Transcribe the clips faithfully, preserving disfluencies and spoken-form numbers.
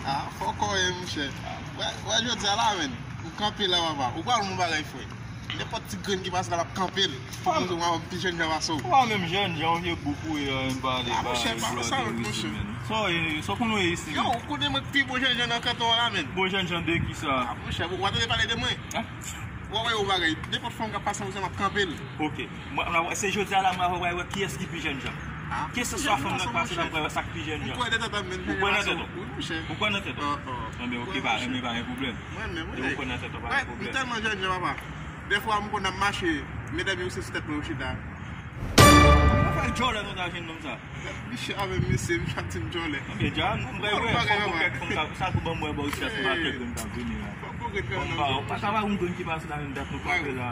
Ah, fò kò ye, monchè. Wè, wè, jodi a la, menn. Ou kanpe la, papa. Ou pral yon bagay, frè. Nenpòt ti grenn ki pase la, m ap kanpe l. Pou mwen, mwen pi jènjan pase w. Ou pa menm jènjan, ou vye bouk ou ye, m pale, ah, monchè, pa fè sa, monchè. Sa w ye, sa w konn wè isi? Yo, ou konnen mwen pi bon jènjan nan kanton an la, menn. Bon jènjan de kisa? Ah, monchè, ou pa tande pale de mwen? Hein? Ou wè yon bagay, nenpòt fanm k ap pase ansanm, m ap kanpe l. Ok. Mwen, mwen, se jodi a la, mwen wè, wè kiyès ki pi jènjan. Ah, kiyès se swa fanm nan k pase la, mwen wè sa k pi jènjan. Ou kwè nan tèt ou menm? Ou kwè nan tèt ou? Wi, monchè. Ou kwè nan tèt ou? Oh, oh. Enben, ok, pa, enben, pa gen pwoblèm. Mwen menm, wi. Ou kwè nan tèt ou, pa gen pwoblèm. Mwen tèlman jènjan, papa. Dèfwa, m konn ap mache, medam yo se sou tèt mwen yo chita. Mwen fè djòlè nou ta jwenn nonm sa. Misye avè m, mesye, m chak ti m djòlè. Enben, dja, m wè, wè, fòk ou kèk fanm ka, sa tou ban mwen bò isi a, se pa kèk grenn k ap vini la. Fòk ou kèk grenn nan. Pa ka pa yon grenn ki pase la, menm dat nou kanpe la.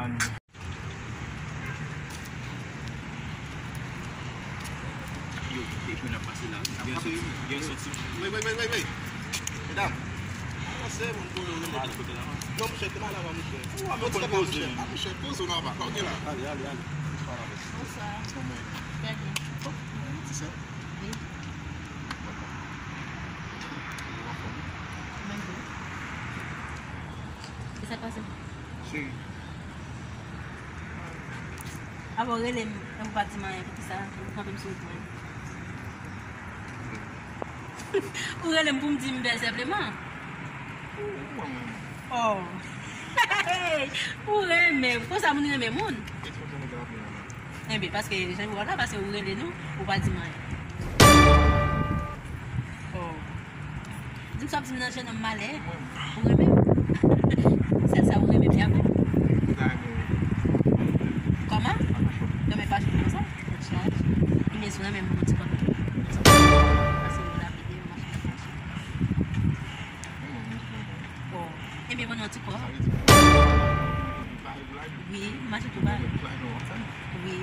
Yo, e pou n ap pase la. Gen soti, gen soti. Wey, wey, wey, wey, wey. Medam, avanse, moun pou nou. Mwen ale kote la, man. Non, monchè, te mal avan, monchè. Ou a konn poze. Ah, monchè, poze w nan apa. Ok la. Ale, ale, ale. Bonswa. Bonswa. Kòman? Trè byen. Ti sè? Wi. Ou anfòm? Mwen tou. Kisa k pase? Cheri. Apa w rele m, epi w pa di m anyen, poukisa ou kanpe m sou wout mwen? Ou rele m pou m di m bèl senpleman? Ou, ou renmen m. Oh. Ou renmen m. Konsa moun renmen moun. Enben, paske jan ou wè la, paske ou rele nou, ou pa di m anyen. Oh. Di m sa w ap di m nan jennonm malè. Ou renmen m? Sèl sa ou renmen m, y a mwen. Kòman? Nan men pa jwenn konsa. Ou chaj. Li bezwen nan men m ti kòb. Pase ou la pede, ou mache, mache. Oh. Ebyen, ban nou yon ti kòb. Wi, mache tou ba. Wi.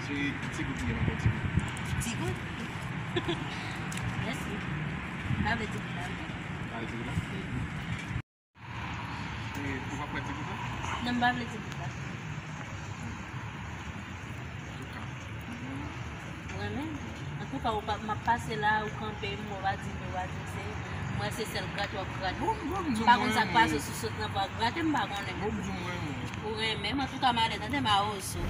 Se ti gout li ye, mwen pran ti gout. Ti gout? Mèsi. M pa vle ti gout la, oke? Pa vle ti gout la? Mm. E ou pa pran ti gout la? Non, m pa vle ti gout la. Antouka. Ou renmen? Antouka, ou pa, m ap pase la, ou kanpe m, ou pa di m, ou pa di m se, mwen se sèl grate w ap grate. Bon, bon, m pa konn sa k pase sou sot nan pa grate, m pa konnen. Bon, m di w mwen renmen. Ou renmen m, antouka, m ale tande mawozo.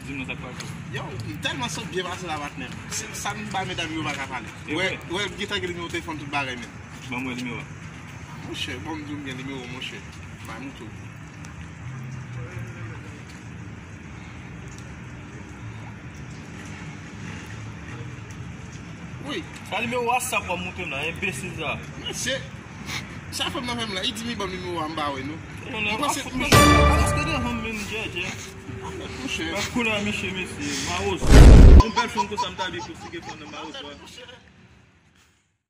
Di m non sa k pase. Yo, m tèlman sot byen pase la, patnè. Se sa m ba medam yo pa ka pale. Wè, wè, m gentan gen nimewo telefòn tout bagay, men. Ban mwen nimewo a. Monchè, bon, m di w m gen nimewo, monchè. Bay m tou. Wi. Sa nimewo WhatsApp w ap montre m la, enbesil sa. Mesye, sa fanm nan fè m la, li di m li ban m nimewo a, m pa wè non. Non, non, mwen panse, mwen panse, pa reste devan m menm, djè, djè. Monchè. Mwen koule a misye, mesye, mawozo. Yon bèl fanm konsa, m ta byen konstike fanm nan mawozo a.